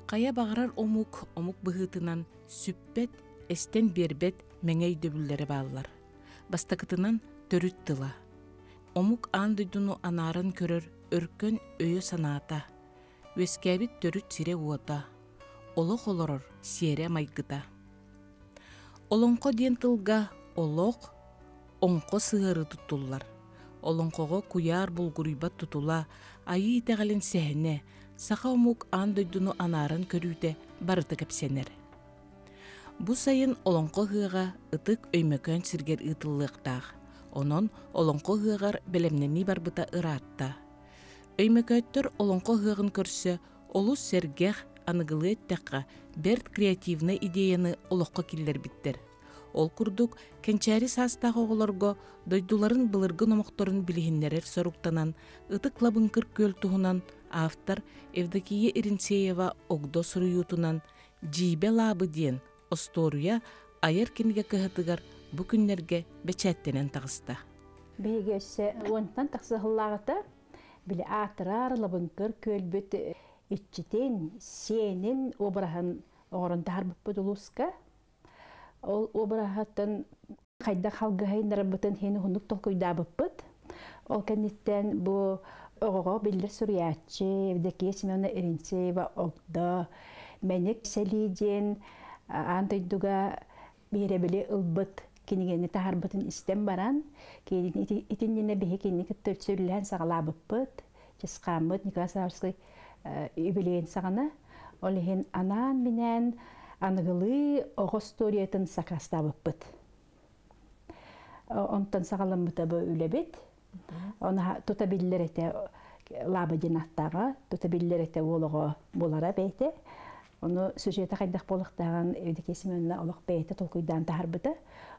Хайа баҕарар омук омук быһыытынан сүппэт, эстэн биэрбэт мэҥэ өйдөбүллэрэ бааллар. Бастакытынан, төрүт тыла. Омук аан дойдуну анааран көрөр өркөн өйө-санаата, үөскээбит төрүт сирэ-уота, олох олорор сиэрэ-майгыта. Олоҥхо диэн тылга олох, оҥхо сыһыары туттуллар. Олоҥхоҕо куйаар булгуруйбат тутула, айыы итэҕэлин сэһэнэ, саха омук аан дойдуну анааран көрүүтэ барыта кэпсэнэр. Бу сайын Олоҥхо ыһыаҕа Ытык Өймөкөөн сиригэр ыытыллыахтаах. Онон Олоҥхо ыһыаҕар бэлэмнэнии барбыта ыраатта. Өймөкөөттөр Олоҥхо ыһыаҕын көрсө олус сэргэх, аныгылыы эттэххэ, бэрт креативнай идеяны олоххо киллэрбиттэр. Ол курдук, кэнчээри саастаах оҕолорго дойдуларын былыргы номохторун билиһиннэрэр соруктанан, Ытык Лабыҥкыр күөл туһунан автор Евдокия Иринцеева Огдо суруйуутунан «Дьиибэ лаабы» диэн остуоруйа айар кинигэ кыһатыгар бу күннэргэ бэчээттэнэн таҕыста. Биһиги өссө уонтан тахса сыллааҕыта били аатырар Лабыҥкыр күөлбүт иччитин, сиэнин обраһын оҥорон таһаарбыппыт улууска. Ол обраһыттан хайдах халгыһайыннарбытын иһин уһуннук толкуйдаабыппыт. Ол кэнниттэн бу оҕоҕо биллэр суруйааччы Евдокия Семеновна Иринцеева Огдо Мэник сэлии диэн аан дойдуга биһирэбили ылбыт кинигэни таһаарбытын истэн баран, итиннинэ биһи кинини кытта сүрүлээн саҕалаабыппыт. Чысхааммыт Николай Савельский юбилейын саҕана. Ол иһин анаан-минээн аныгылыы оҕо историятын сакаастаабыппыт. Онтон саҕаламмыта бу үлэбит. Оны тута биллэр этэ Лаба диэн аттааҕа, тута биллэр этэ уол оҕо буолара бэйэтэ. Ону сюжета хайдах буолуохтааҕын Евдокия Семеновна олох бэйэтэ толкуйдаан таһаарбыта.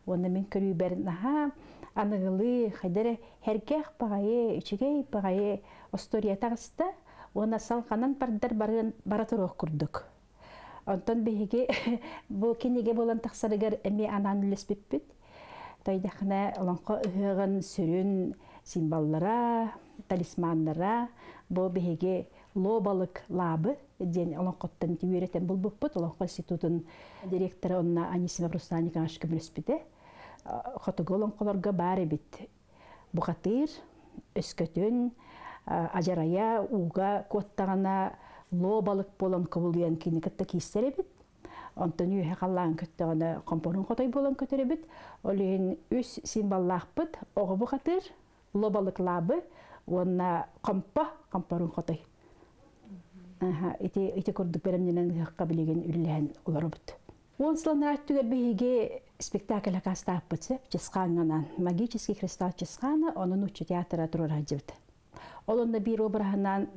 Уонна мин көрүүбэр наһаа аныгылыы хайда эрэ һэргэх баҕайы, үчүгэй баҕайы остуоруйа таҕыста уонна салҕанан бардар барыан бара туруох курдук. Онтон биһиги бу кинигэ буолан тахсарыгар эмиэ анаан үллэспиппит. Тойдахына олоҥхо ыһыаҕын сүрүн символлара, талисманнара бу биһиги лобалык лаабы диэн олоҥхоттон үөрэтэн булбуппут. Олоҥхо институтун директора онно Анисимов Руслан Николаевич көмөлөспүтэ. Хотугу олоҥхолорго баар эбит бухатыыр өскөтүн адьарайа ууга куоттаҕына лоо балык буолан кубулуйан кини кытта киирсэр эбит. Онтон үөһэ халлаан көттөҕүнэ хомпорун хотой буолан көтөр эбит. Ол иһин үс символлаахпыт оҕо бухатыыр, ло балыклаабы уонна хомпо хомпорун хотой. Ити ити курдук бэлэмнэнэн ыһыахха билигин үллэһэн олоробут. Уон сыллар өттүгэр биһиги спектакль акаастааппыт сөп Чысхааҥҥанан магический кристалл Чысхаана ону нуучча театра туруораһдьыбыт. Ол онно биир обраһынан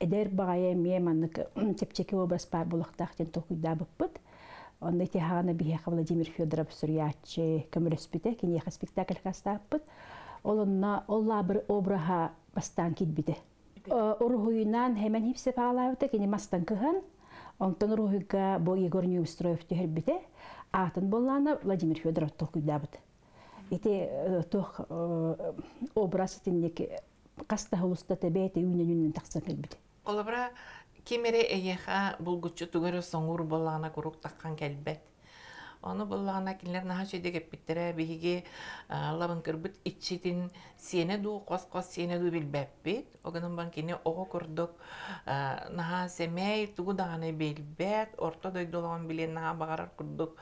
эдэр баҕайы эмиэ маннык чэпчэки образ баар буолуохтаах диэн толкуйдаабыппыт. Онно ити хаҕана биһиэхэ Владимир Федоров суруйааччы көмөлөспүтэ, киниэхэ спектакль акаастааппыт. Ол онно ол лаабыр обраһа бастаан киирбитэ. Уруһуйунан Хэмэн Хипсеп аалаабыта, кини мастан кыһан, онтон уруһуйга бу Егор Неустроев түһэрбитэ, аатын буоллаана Владимир Федоров толкуйдаабыт. Ити туох образ итинник хас да устата бэйэтэ үүнэн-үүнэн тахсан кэлбит. Холобура, ким эрэ эйиэхэ булгуччу тугу эрэ соҥуур буоллаҕына куруук таххан кэлбэт. Ону буллаҕына кинилэр наһаа үчүгэйдик эппиттэрэ, биһиги лабыҥкырбыт иччитин сиэнэ дуу, хос-хос сиэнэ дуу билбэппит. Ол гынан баран кини оҕо курдук наһаа сэмэй, тугу даҕаны билбэт, орто дойду олоҕун билиэн наһаа баҕарар курдук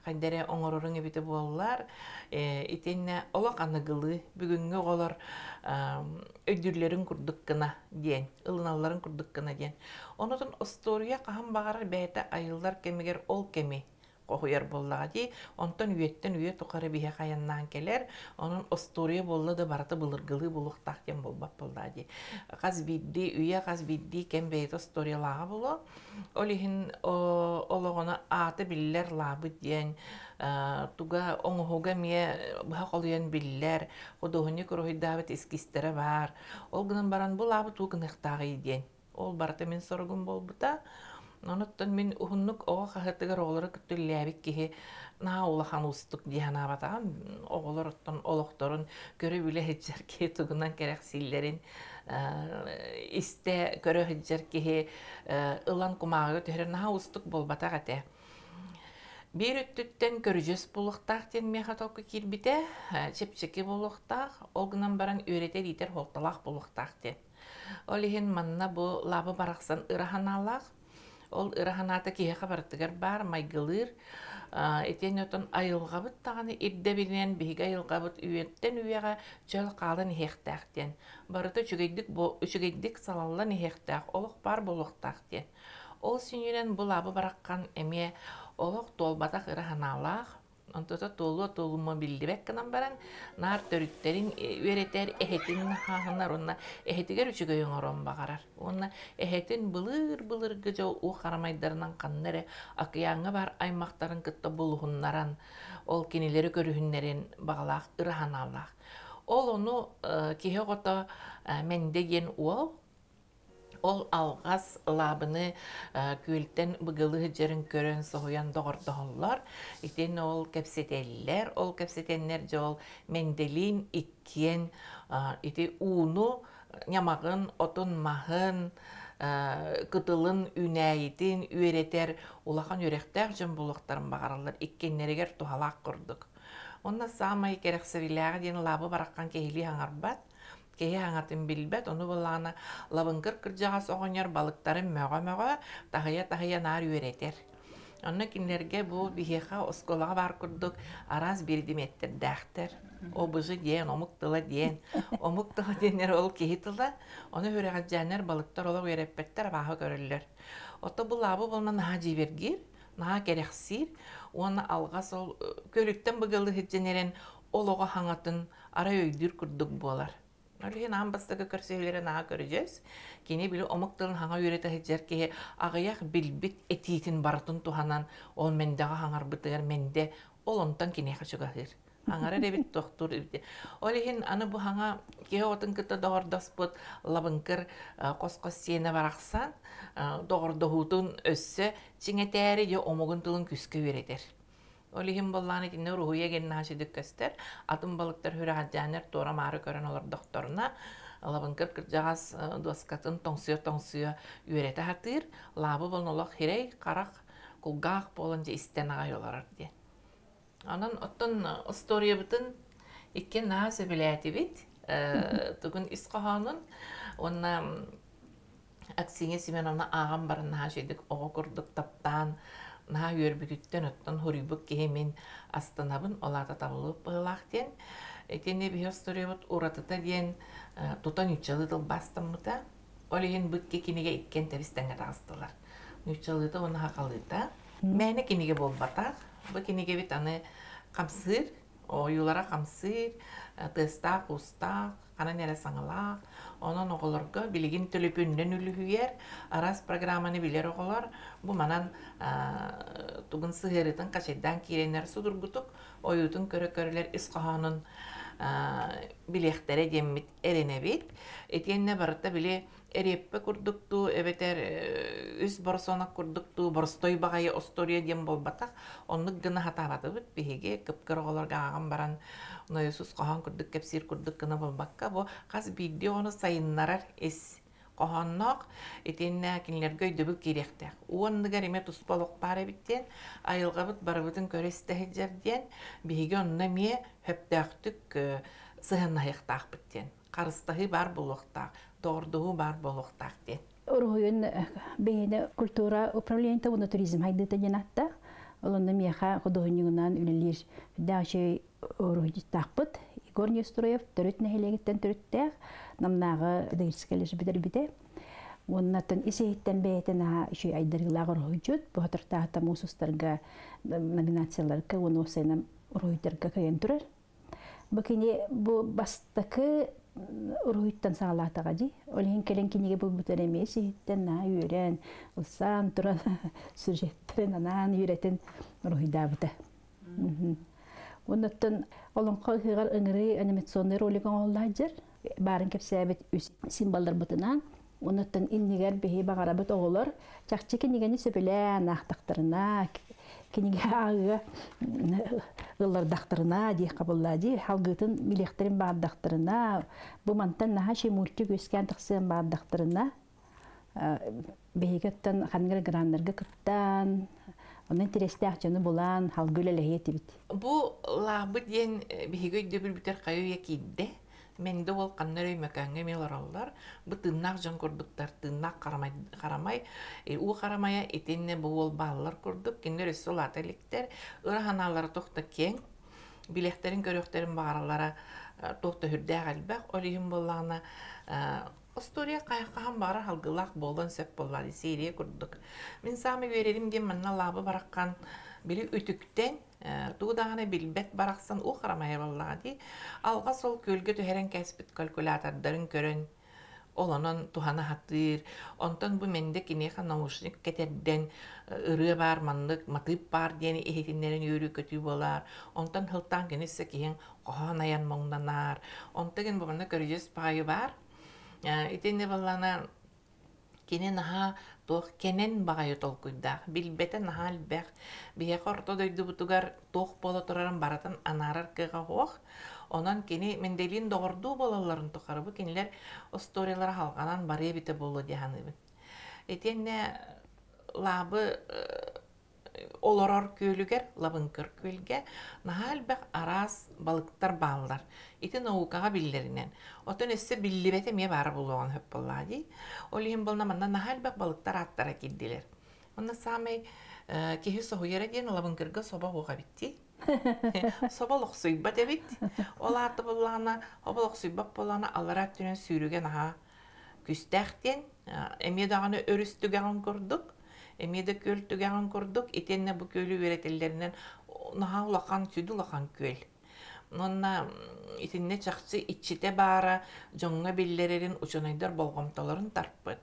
хайда эрэ оҥороруҥ эбитэ буоллар. Итиннэ олох аныгылыы бүгүҥҥү оҕолор өйдүүллэрин курдук гына диэн, ылыналларын курдук гына диэн. Онотон остуоруйа хаһан баҕарар бэйэтэ айыллар кэмигэр ол кэми хоһуйар буоллаҕа дии. Онтон үйэттэн үйэ тухары биһиэхэ айаннаан кэлэр. Онон остуоруйа буолла да барыта былыргылыы буолуохтаах диэн буолбат буоллаҕа дии. Хас биирдии үйэ, хас биирдии кэм бэйэтэ остуоруйалааҕа буолуо. Ол иһин олоҕуна аата биллэр лаабыт диэн туга оҥоһуга эмиэ быһа холуйан биллэр, худуоһунньук уруһуйдаабыт эскизтэрэ баар. Ол гынан баран бу лаабы тугу гыныахтааҕый диэн. Ол барыта мин соругум буолбута. Онуттан мин уһуннук оҕо хаһыатыгар оҕолору кытта үлэлээбит киһи наһаа улахан уустук дии санаабатаҕым. Оҕолор оттон олохторун көрө-билэ сылдьар киһи тугунан кэрэхсииллэрин истэ көрө сылдьар киһи ылан кумааҕыга түһэрэр наһаа уустук буолбатах этэ. Биир өттүттэн көрүдьүөс буолуохтаах диэн миэхэ толку киирбитэ, чэпчэки буолуохтаах, ол гынан баран үөрэтэр-иитэр суолталаах буолуохтаах диэн. Ол иһин манна бу лаабы барахсан ыра санаалаах. Ол ыра санаата киһиэхэ барытыгар баар, майгылыыр. Итиэннэ оттон айылҕабыт даҕаны ирдэбилинэн биһиги айылҕабыт үйэттэн үйэҕэ чөл хаалан иһиэхтээх диэн. Барыта үчүгэйдик, үчүгэйдик салаллан иһиэхтээх, олох баар буолуохтаах диэн. Ол сүнньүнэн бу лаабы бараххан эмиэ олох туолбатах ыра санаалаах, онтута туолуо туолума биллибэт гынан баран, наар төрүттэрин үөрэтэр, эһэтин хааһынар уонна эһэтигэр үчүгэй оҥорон баҕарар. Уонна эһэтин былыр-былыргы дьол уу харамайдарынан ханна эрэ акыйааҥҥа баар аймахтарын кытта булуһуннаран, ол кинилэри көрүһүннэрин баҕалаах ыра санаалаах. Ол ону киһи оҕото Мэндэ диэн уол Ол алҕас лаабыны күөлтэн быгылыы сылдьарын көрөн соһуйан доҕордоһоллор. Итиэннэ ол кэпсэтэллэр. Ол кэпсэтэннэр дьэ ол Менделин иккиэн ити ууну ньамаҕын, отун-маһын, кытылын, үүнээйитин үөрэтэр улахан үөрэхтээх дьон буолуохтарын баҕараллар. Иккиэннэригэр туһалаах курдук. Онно саамай кэрэхсэбиллээҕэ диэн лаабы бараххан киһилии саҥарбат. Киһи аҥатын билбэт, ону буоллаҕына лабыҥкыр кырдьаҕас оҕонньор балыктарын мөҕө-мөҕө, таһыйа-таһыйа наар үөрэтэр. Онно кинилэргэ бу биһиэхэ оскуолаҕа баар курдук араас биридимиэттэрдээхтэр. ОБЖ диэн, омук тыла диэн. Омук тыла диэннэр ол киһи тыла. Ону үөрэҕэлдьээннэр балыктар олох үөрэппэттэр, абааһы көрөллөр. Ото бу лаабы буолна наһаа дьиибэргиир, наһаа кэрэхсиир уонна алҕас ол көлүттэн быгылы сылдьан ол оҕо хаҥатын арай өйдүүр курдук буолар. Ол иһин аан бастакы көрсүһүүлэрэ наһаа көрүдьүөс. Кини били омук тылын хаҥа үөрэтэ сылдьар киһи аҕыйах билбит этиитин барытын туһанан ол мэндэҕэ хаҥарбытыгар мэндэ ол онтон киниэхэ чугаһыыр. Хаҥарар эбит, тохтуур эбит. Ол иһин аны бу хаҥа киһи оҕотун кытта доҕордоспут лабыҥкыр хос-хос сиэнэ барахсан доҕордоһуутун өссө чиҥэтээри дьэ омугун тылын күүскэ үөрэтэр. Ол иһин буоллаҕына итиннэ уруһуйа геннаһа сүдүк көстөр. Атын балыктар сүрэҕэлдьээннэр туора-маары көрөн олордохторуна, Лабыҥкыр кырдьаҕас дуоскатын тоҥсуйа-тоҥсуйа үөрэтэ сатыыр. Лаабы буолан олох сирэй, харах, кулгаах буолан дьэ истэн аҕай олорор диэн. Онон оттон остуоруйабытын иккиэн наһаа сөбүлээтибит. Тугун ис хоһоонун уонна Аксинья Семеновна ааҕан баран наһаа үчүгэйдик оҕо курдук таптаан, наһаа үөрбүтүттэн оттон суруйбут киһи мин астынабын, ол аата табыллыбыт быһыылаах диэн. Итини биһи остуоруйабыт уратыта диэн тута нууччалыы тылбаастаммыта. Ол иһин бу икки кинигэ иккиэн тэбис-тэҥҥэ таҕыстылар. Нууччалыыта уонна сахалыыта. Мээнэ кинигэ буолбатах. Бу кинигэбит аны хамсыыр, ойуулара хамсыыр, тыастаах-уустаах, ханан эрэ саҥалаах. Онон оҕолорго билигин төлөпүөнүнэн үлүһүйэр, араас программаны билэр оҕолор бу манан тугун сыһыарыытын хачайдаан киирэннэр судургутук ойуутун көрө-көрөлөр ис хоһоонун билиэхтэрэ диэммит эрэнэбит. Итиэннэ барыта били эриэппэ курдуктуу эбэтэр үс боросуонак курдуктуу боростой баҕайы остуоруйа диэн буолбатах. Оннук гына сатаабатыбыт биһиги кып-кыра оҕолорго ааҕан баран нойосуус хоһоон курдук кэпсиир курдук гына буолбакка, бу хас биирдии оҕону сайыннарар ис хоһоонноох итиэннэ кинилэргэ өйдөбүл киириэхтээх. Уонныгар эмиэ туспа олох баар эбит диэн, айылҕабыт барыбытын көрө-истэ сылдьар диэн, биһиги онно эмиэ сөптөөхтүк сыһыаннаһыахтаахпыт диэн. Харыстаһыы баар буолуохтаах, доҕордоһуу баар буолуохтаах диэн. Уруһуйун бэйэни культура управлениета уонна туризм хайдыыта диэн аттаах. Ол онно миэхэ худуоһунньугунан үлэлиир даачай уруһуйдьуттаахпыт Егор Неустроев төрүт нэһилиэгиттэн төрүттээх Намнааҕы педагогическай лесу бүтэрбитэ. Уонна оттон ис иһиттэн бэйэтэ наһаа үчүгэй айдарыылаах уруһуйдьут. Бу соторутааҕыта муус устарга номинацияларга уонна уопсайынан уруһуйдарга кыайан турар. Бу кини бу бастакы уруһуйтан саҕалаатаҕа дии. Ол иһин кэлин кинигэ булбутар эмиэ сиһиттэн наһаа үөрэн, ылсаан туран сюжеттэрин анаан үөрэтин уруһуйдаабыта. Оннуттан олоҥхо ыһыаҕар ыҥырыы анимационный ролик оҥоһуллаһдьар. Баарын кэпсээбит үс символларбытынан. Онуттан иннигэр биһи баҕарабыт оҕолор чахчы кинигэни сөбүлээн аахтахтарына, кинигэ ааҕыыга ыллардахтарына диэххэ буолла дии, халгыытын билиэхтэрин баҕардахтарына, бу мантан наһаа ши мультик үөскээн тахсыан баҕардахтарына, биһиги оттон ханнык граннарга кыттан, онон интэриэстээх дьону булан, халгы үлэлэһиэ этибит. Бу лаабы диэн биһиги өйдөбүлбүтэр хайа үйэ киирдэ. Мэндэ уол ханна эрэ Өймөкөөҥҥө эмиэ олороллор. Бу тыыннаах дьон курдуктар, тыыннаах харамай, харамай уу харамайа итиннэ бу уол бааллар курдук. Кинилэр өссө улаата иликтэр. Ыра санаалара туох да киэҥ. Билиэхтэрин, көрүөхтэрин баҕараллара туох да сүрдээх элбэх. Ол иһин буоллаҕына остуоруйа хаһан баҕарар алгылаах буолуон сөп буоллаҕа серия курдук. Мин саамай үөрэрим диэн манна лаабы бараххан били үтүктэн тугу даҕаны билбэт барахсан уу харамайа буоллаҕа дии. Алҕас ол күөлгэ түһэрэн кээспит калькулятордарын көрөн ол онон туһана сатыыр. Онтон бу Мэндэ киниэхэ наушник кэтэрдэн ырыа баар маннык матыып баар диэн иһитиннэрэн үөрүү-көтүү буолар. Онтон сылтаан кини өссө киһиҥ хоһоон айан моҥнанар. Онтон бу манна көрүдьүөс баҕайы баар. Итиннэ буоллаҕына Кини наһаа туох кэнэн баҕайы толкуйдаах, билбэтэ наһаа элбэх. Биһиэхэ орто дойдубутугар туох буола турарын барытын анаарар кыаҕа суох. Онон кини Менделин доҕордуу буолалларын тухары бу кинилэр остуоруйалара халҕанан барыа эбитэ буолуо дии саныыбын. Итиэннэ лаабы олорор күөлүгэр, Лабыҥкыр күөлгэ наһаа элбэх араас балыктар бааллар. Ити наукаҕа биллэринэн. Оттон өссө биллибэтэ эмиэ баара буолуоҕун сөп буоллаҕа дии. Ол иһин буолна манна наһаа элбэх балыктар ааттара киирдилэр. Онно саамай киһи соһуйара диэн Лабыҥкырга собо суох эбит дии. Собо олохсуйбат эбит. Ол аата буоллаҕына, собо олохсуйбат буоллаҕына аллараа өттүнэн сүүрүгэ наһаа Күстээх диэн эмиэ даҕаны өрүс түгэҕин курдук, эмиэ да күөл түгэҕин курдук, итиэннэ бу күөлү үөрэтэллэринэн наһаа улахан, сүдү улахан күөл. Уонна итиннэ чахчы иччитэ баара дьоҥҥо биллэрэрин учуонайдар болҕомтолорун тарпыт.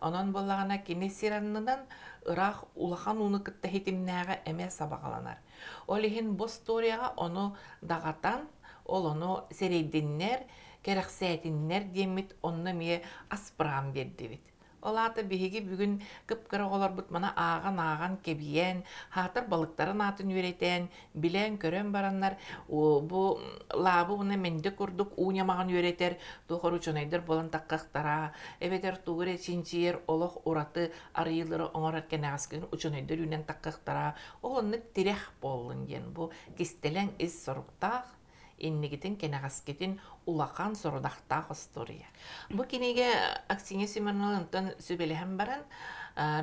Онон буоллаҕына кини сир аннынан ыраах улахан ууну кытта ситимнээҕэ эмиэ сабаҕаланар. Ол иһин бу остуоруйаҕа ону даҕатан, ол ону сэрэйдиннэр, кэрэхсээтиннэр диэммит онно эмиэ аспыраан биэрдибит. Ол аата биһиги бүгүн кып-кыра оҕолорбут маны ааҕан-ааҕан кэбийэн, хаатар балыктарын аатын үөрэтэн, билэн-көрөн бараннар бу лаабы уонна мэндэ курдук уу ньамаҕын үөрэтэр туох эрэ учуонайдар буолан таххахтара, эбэтэр тугу эрэ чинчийэр олох ураты арыйыылары оҥорор кэнэҕэскин учуонайдар үүнэн таххахтара, ол оннук тирэх буоллун диэн бу кистэлэҥ ис соруктаах иннигитин кэнэҕэскитин улахан сорудахтаах остуоруйа. Бу кинигэ Аксинья Семеновна онтон сүбэлэһэн баран,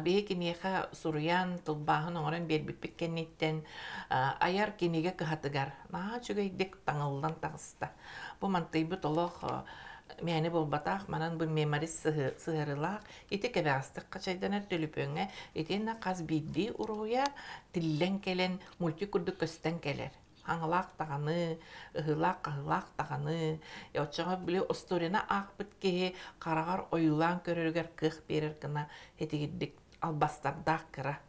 биһи киниэхэ суруйан, тылбааһын оҥорон биэрбиппит кэнниттэн айар кинигэ кыһатыгар наһаа үчүгэйдик таҥыллан таҕыста. Бу мантыйбыт олох мээнэ буолбатах, манан бу меморист сыһыарыылаах ити кэбэҕэстик хачайданар төлөпүөҥҥэ итиэннэ хас биирдии уруһуйа тиллэн кэлэн мультик курдук көстөн кэлэр. Хаҥалаах даҕаны, ыһыылаах-хаһыылаах даҕаны, оччоҕо били остуоруйаны аахпыт киһи хараҕар ойуулаан көрөрүгэр кыах биэрэр гына итигирдик албастардаах кыра.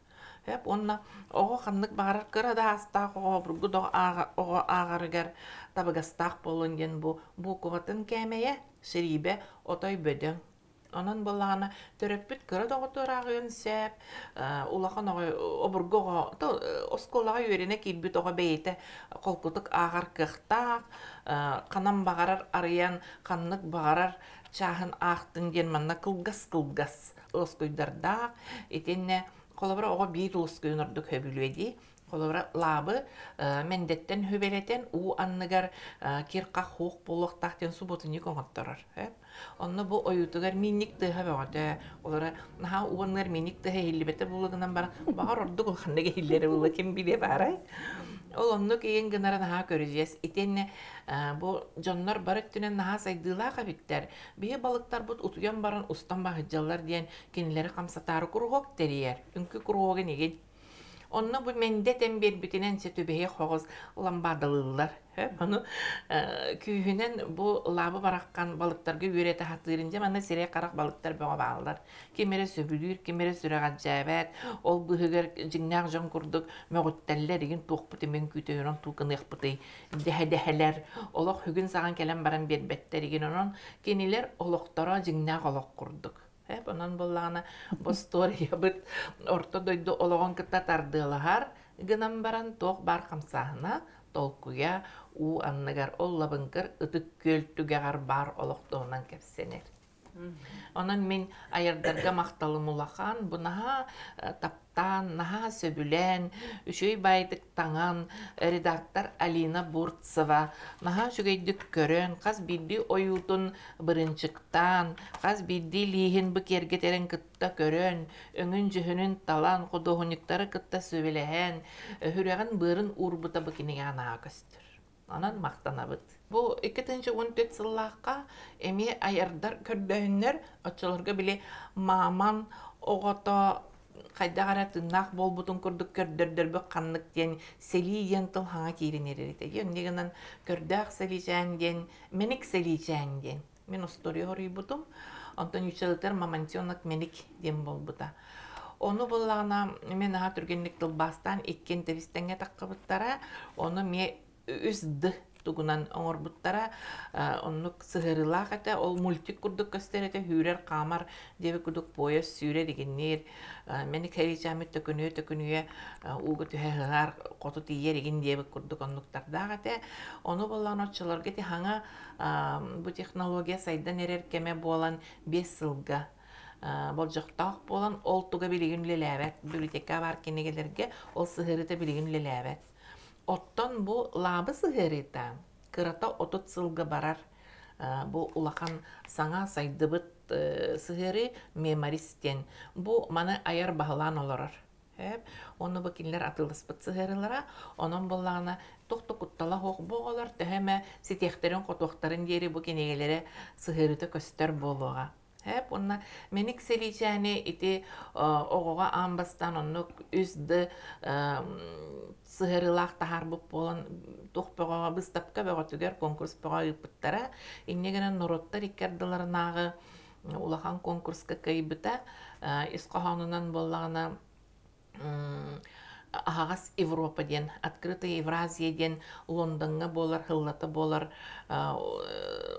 Сөп уонна оҕо ханнык баҕарар кыра да аастаах оҕо обургу да оҕо ааҕарыгар табыгастаах буолуон диэн бу буукубатын кээмэйэ, сириибэ отой бөдөҥ. Онон буоллаҕына төрөппүт кыра да оҕотугар ааҕыан сөп, улахан оҕо обургу оҕо оскуолаҕа үөрэнэ киирбит оҕо бэйэтэ холкутук ааҕар кыахтаах, ханан баҕарар арыйан, ханнык баҕарар чааһын аахтын диэн манна кылгас-кылгас лоскуйдардаах. Итиннэ холобура оҕо биир лоскуйун ордук сөбүлүө дии. Холобура, лаабы мэндэттэн хүбэлэтэн уу анныгар кир-хах хуох буолуохтаах диэн субуотунньук оҥотторор. Онно бу ойуутугар миинник тыаһа бөҕөтө. Олора наһаа уу анныгар миинник тыаһа иһиллибэтэ буолла гынан баран, баҕар ордук улаханнык иһиллэрэ буолла ким билиэ баарай. Ол оннук иэн гынара наһаа көрүдьүөс. Итиэннэ бу дьоннор бары өттүнэн наһаа сайдыылаах эбиттэр. Биһи балыктарбыт утуйан баран устан баһыдьаллар диэн кинилэри хамсатаары куруһуок тэрийэр. Үҥкүү куруһуогун игин. Онно бу мэндэ этэн биэрбитинэн сөтүбэһи хоҕус ламбаадалыыллар. Ону күүһүнэн бу лаабы бараххан балыктарга үөрэтэ сатыырын дьэ манна сирэй-харах балыктар бөҕө бааллар. Ким эрэ сөбүлүүр, ким эрэ сүрэҕэлдьээбэт, ол быыһыгар дьиҥнээх дьон курдук мөҕүттэллэр, игин туохпут имин күүтэн туу гыныахпытый дэһэ-дэһэлэр, олох сүгүн саҕан кэлэн баран биэрбэттэр игин онон кинилэр олохторо дьиҥнээх олох курдук. Онон буоллаҕына бу остуоруйабыт орто дойду олоҕун кытта тардыалаһар гынан баран туох баар хамсааһына, толкуйа уу анныгар ол лабыҥкыр Ытык Күөл түгэҕэр баар олох туһунан кэпсэнэр. Онон мин айардарга махталым улахан, бу наһаа таптаан, наһаа сөбүлээн, үчүгэй баайдык таҥан, редактор Алина Бурцева наһаа үчүгэйдик көрөн, хас биирдии ойуутун бырынчыктаан, хас биирдии лииһин бу киэргэтэрин кытта көрөн, өҥүн-дьүһүнүн талан, худуоһунньуктары кытта сүбэлэһэн, сүрэҕин-быарын уурбута бу кинигэҕэ наһаа көстөр. Онон махтанабыт. Бу 2014 сыллаахха эмиэ айардар көрдөһүннэр, оччолорго били мааман оҕото хайдах эрэ тыыннаах буолбутун курдук көрдөрдөрбүт ханнык диэн сэлии диэн тыл хаҥа киирэн эрэр этэ. Инньэ гынан көрдөөх сэлиичээн диэн, мэник сэлиичээн диэн мин устуоруйа хоруйбутум. Онтон нууччалыытыгар мамонтенок мэник диэн буолбута. Ону буоллаҕына мин наһаа түргэнник тылбаастаан иккиэн тэбистэҥҥэ таххыбыттара. Ону эмиэ үс д тугунан оҥорбуттара. Оннук сыһыарыылаах этэ. Ол мультик курдук көстөр этэ. Сүүрэр, хаамар диэбит курдук поезд сүүрэр игинниир. Мэник хэрийчээммит төкүнүйэ-төкүнүйэ ууга түһэ сыһар, хоту тиийэр игин диэбит курдук оннуктардаах этэ. Ону буоллаҕына оччолорго ити хаҥа бу технология сайдан эрэр кэмэ буолан 5 сылга болдьохтоох буолан ол туга билигин үлэлээбэт библиотека баар кинигэлэргэ ол сыһыарыыта билигин үлэлээбэт оттон бу лаабы сыһыарыыта кырата 30 сылга барар бу улахан саҥа сайдыбыт сыһыарыы меморист диэн бу маны айар баһылаан олорор Уонна бу кинилэр атыыласпыт сыһыарылара, онон буоллаҕына туох да куттала суох бу оҕолор төһө эмэ ситиэхтэрин-хотуохтарын диэри бу кинигэлэрэ сыһыарыыта көстөр буолуоҕа. Уонна Мэник Сэлиичээни ити оҕоҕо аан бастаан оннук үс д сыһыарыылаах таһаарбыт буолан туох бөҕөҕө быыстапка бөҕөтүгэр конкурс бөҕө ыыппыттара. Инньэ гынан норуоттар икки ардыларынааҕы улахан конкурска кыайбыта. Ис хоһоонунан буоллаҕына аһаҕас Европа диэн, открытая Евразия диэн Лондоҥҥа буолар, сыллата буолар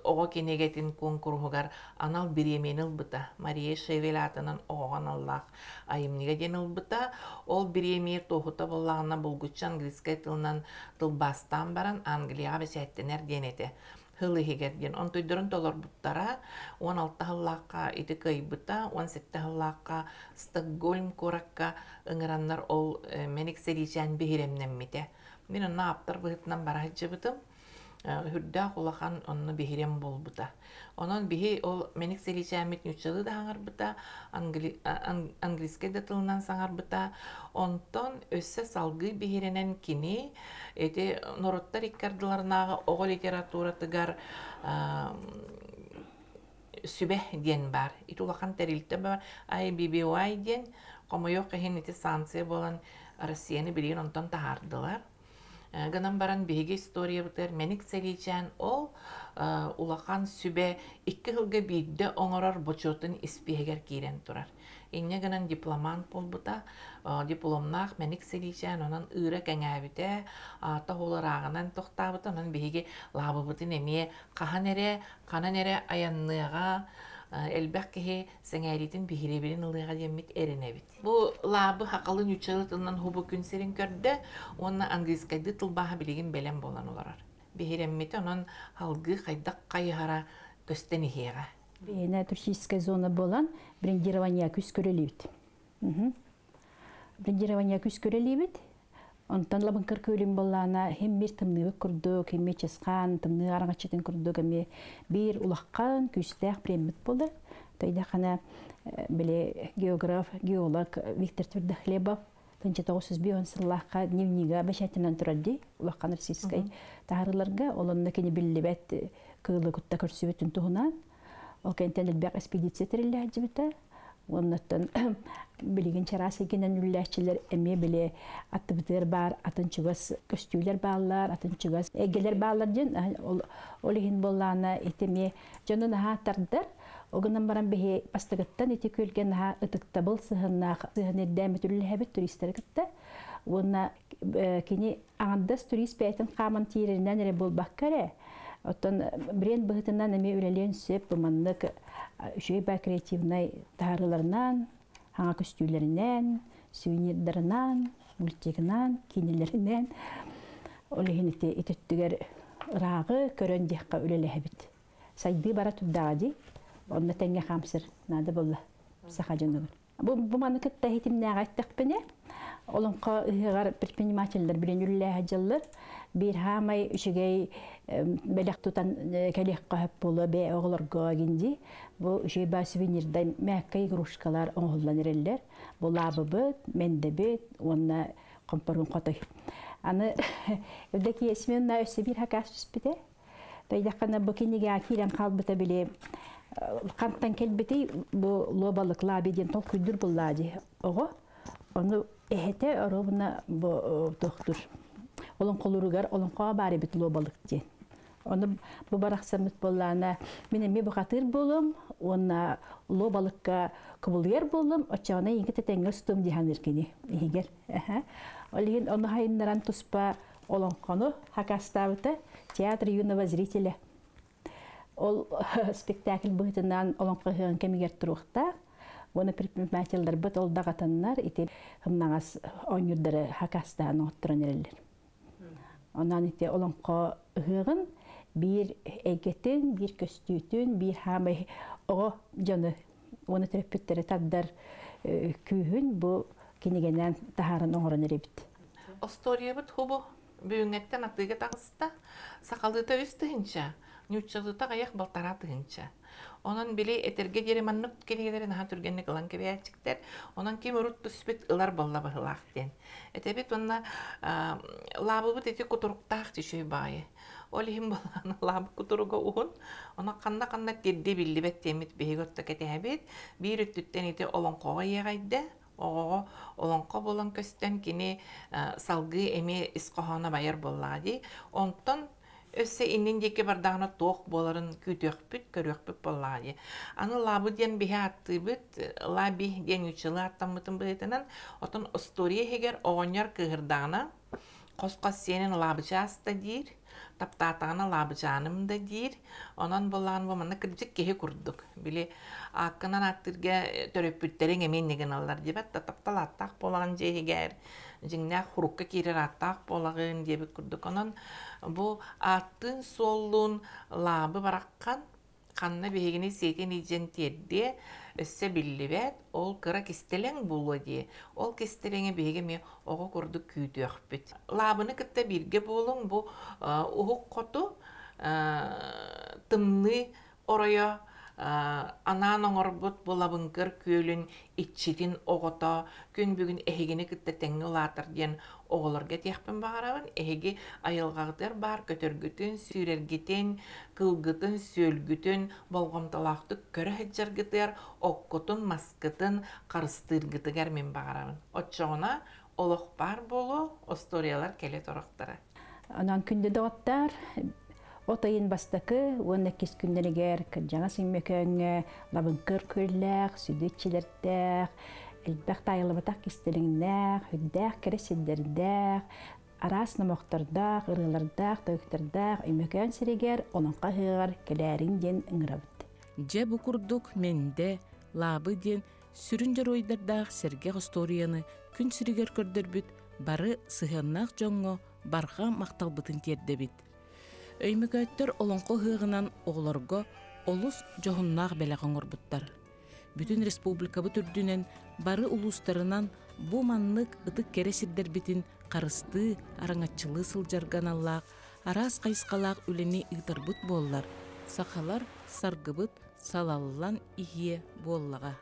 оҕо кинигэтин куонкуруһугар анал бириэмийэни ылбыта. Мария Шевель аатынан оҕоҕо аналлаах айымньыга диэн ылбыта. Ол бириэмийэ туоһута буоллаҕына булгуччу английскай тылынан тылбаастаан баран Англияҕа бэчээттэнэр диэн этэ. Сыл иһигэр диэн онтуйдарын толорбуттара. 16 сыллаахха ити кыайбыта, 17 сыллаахха Стокгольм куоракка ыҥыраннар ол мэник сэриичээн биһирэмнэммитэ. Мин онно ааптар быһыытынан бара сылдьыбытым. Үрдээх улахан онно биһирэм буолбута. Онон биһи ол мэник сэриичээммит нууччалыы да саҥарбыта, английскай да тылынан саҥарбыта. Онтон өссө салгыы биһирэнэн кини ити норуоттар икки ардыларынааҕы оҕо литературатыгар сүбэ диэн баар. Ити улахан тэрилтэ баар. IBBY диэн хомойуох иһин ити санкция буолан Россияны билигин онтон таһаардылар. Гынан баран биһиги историябытыгар мэник сэлиичээн ол улахан сүбэ икки сылга биирдэ оҥорор бочуотун испииһэгэр киирэн турар. Инньэ гынан дипломант буолбута, дипломнаах мэник сэлиичээн онон ыыра кэҥээбитэ, аата ырааҕынан тохтообута, онон биһиги лаабыбытын эмиэ хаһан эрэ, ханан эрэ айанныаҕа, элбэх киһи сэҥээриитин биһирэбилин ылыаҕа диэммит эрэнэбит. Бу лаабы хахалы нууччалыы тылынан хубу күн сирин көрдө уонна английскайдыы тылбааһа билигин бэлэм буолан олорор. Биһирэммитэ онон салгыы хайдах хайыһара көстөн иһиэҕэ. Биһиэнэ туристическая зона буолан брендирование күс көрөлүүбүт. Брендирование күс көрөлүүбүт. Онтон лабыҥкыр күөлүм буоллаана хим бир тымныыбыт курдук, хим чысхаан тымныы араҥаччытын курдук эмиэ биир улахан күүстээх преммит буолар. Тойдахана били географ, геолог Виктор Твердохлебов 1905 сыллаахха дневнига бэчээтинэн турар дии улахан российскай таһарыларга олонно кини биллибэт кыылы кутта көрсүбүтүн туһунан ол кэнтэн элбэх экспедиция тэриллээдьибитэ уоннаттан билигин чараас эйгэнэн үллээччилэр эмиэ били аттыбытыгар баар атын чугас көстүүлэр бааллар атын чугас эйгэлэр бааллар диэн ол иһин буоллаана ити эмиэ дьону наһаа тардар. Ол гынан баран биһи бастакыттан ити күөлгэ наһаа ытыктабыл сыһыннаах сыһын ирдээммит үлэлэһэбит туристары кытта. Уонна кини аҥардас турист бэйэтин хааман тиийэринэн эрэ буолбакка эрэ, Оттон бренд быһыытынан эмиэ үлэлиэн сөп бу маннык үчүгэй баа креативнай таһаарыыларынан, хаҥа көстүүлэринэн, сувенирдарынан, мультигынан, киинэлэринэн. Ол иһин ити ити өттүгэр ырааҕы көрөн диэххэ үлэлэһэбит. Сайдыы бара турдаҕа дии. Онно тэҥҥэ хаамсар наада буолла саха дьонугар. Бу, бу маны кытта иһитимнээҕи эттэхпинэ, олоҥхо ыһыаҕар предпринимателлэр билин үлэлээһэ дьыллар биир хаамай үчүгэй бэлэх тутан кэлиэххэ сөп буолуо бэйэ оҕолорго гинди бу үчүгэй баа сувенирдай мягкай игрушкалар оҥоһуллан эрэллэр. Бу лаабыбыт, мэндэбит уонна хомпоруун хотой. Аны Евдокия Семеновна өссө биир хакаас түспүтэ. Тайдаххана бу кинигэҕэ киирэн хаалбыта били хантан кэлбитий бу луобалык лааби диэн толкуйдуур буллаа дии оҕо. Ону эһэтэ оруобуна бу тохтур олоҥхолууругар олоҥхоҕо баар эбит луобалык диэн. Ону бу барахсаммыт буоллаана мин эмиэ бухатыыр буолуом уонна луобалыкка кубулуйар буоллум оччоҕуна эйигин тэтэҥҥэ устуом дии саныыр кини иһигэр. Ол иһин ону хайыннаран туспа олоҥхону хакастаабыта театр юного зрителя. Ол спектакль быһыытынан олоҥхо ыһыаҕын кэмигэр туруохтаах. Уонна предпринимателлэрбит ол даҕатаннар ити ымнаҕас оонньуурдары хакастаан оҥотторон эрэллэр. Онон ити олоҥхо ыһыаҕын биир эйгэтин, биир көстүүтүн, биир хаамай оҕо дьону уонна төрөппүттэри тардар күүһүн бу кинигэнэн таһааран оҥорон эрэбит. Остуоруйабыт хубу бүгүҥҥэттэн атыыга таҕыста. Сахалыыта үс тыһыынча, нууччалыыта аҕыйах балтараа тыһыынча. Онон били этэргэ диэри маннык кинигэлэри наһаа түргэнник ылан кэбиһээччиктэр. Онон ким урут түспүт ылар буолла быһыылаах диэн. Этэбит уонна лаабыбыт ити кутуруктаах үчүгэй баҕайы. Ол иһин буоллаҕына лаабы кутуруга уһун. Онон ханна-ханна тирдии биллибэт диэммит биһиги орто кэтэһэбит. Биир өттүттэн ити олоҥхоҕо иэҕэйдэ, оҕоҕо олоҥхо буолан көстөн кини салгыы эмиэ ис хоһооно байар буоллаҕа дии. Онтон өссө иннин диэки бардаҕына туох буоларын күүтүөхпүт, көрүөхпүт буоллаҕа дии. Аны лаабы диэн биһи ааттыыбыт, лаби диэн нууччалыы ааттаммытын быһыытынан, оттон остуоруйа иһигэр оҕонньор кыыһырдаҕына хос-хос сиэнин лаабычаас да диир, таптаатаҕына лаабычааным да диир. Онон буоллаҕына бу манна кырдьык киһи курдук. Били ааккынан ааттыырга төрөппүттэриҥ эмиэ инньэ гыналлар диэбэт да таптал ааттаах буолаҕын дьиэ иһигэр, дьиҥнээх хурукка киирэр ааттаах буолаҕын диэбит курдук. Онон бу ааттыын-суоллуун лаабы бараххан ханна биһигини сиэтин илдьэн тиэрдиэ өссө биллибэт, ол кыра кистэлэҥ буолуо дии. Ол кистэлэҥи биһиги эмиэ оҕо курдук күүтүөхпүт. Лаабыны кытта бииргэ буолуҥ, бу уһук хоту тымныы оройо анаан оҥорбут бу Лабыҥкыр күөлүн иччитин оҕото күн бүгүн эһигини кытта тэҥҥэ улаатар диэн оҕолорго этиэхпин баҕарабын. Эһиги айылҕаҕытыгар баар көтөргүтүн, сүүрэргитин, кылгытын, сүөлгүтүн болҕомтолоохтук көрө сылдьаргытыгар, оккутун, маскытын харыстыыргытыгар мин баҕарабын. Оччоҕуна олох баар буолуо, остуоруйалар кэлэ турохтара. Онон күндү доҕоттоор, от ыйын бастакы уонна иккис күннэригэр кырдьаҕас Өймөкөөҥҥө лабыҥкыр күөллээх, сүдү иччилэрдээх, элбэх таайыллыбатах кистэлэҥнээх, үрдээх кэрэ сирдэрдээх, араас номохтордоох, ырыалардаах, тойуктардаах Өймөкөөн сиригэр Олоҥхо ыһыаҕар кэлээриҥ диэн ыҥырабыт. Дьэ бу курдук Мэндэ, Лаабы диэн сүрүн дьоруойдардаах сэргэх остуоруйаны күн сиригэр көрдөрбүт бары сыһыаннаах дьоҥҥо барҕа махталбытын тиэрдэбит. Өймөкөөттөр олоҥхо ыһыаҕынан оҕолорго олус дьоһуннаах бэлэх оҥорбуттар. Бүтүн республикабыт үрдүнэн бары улуустарынан бу маннык ытык кэрэ сирдэрбитин харыстыы, араҥаччылыы сылдьарга аналлаах араас хайысхалаах үлэни ыытарбыт буоллар, сахалар саргыбыт салаллан иһиэ буоллаҕа.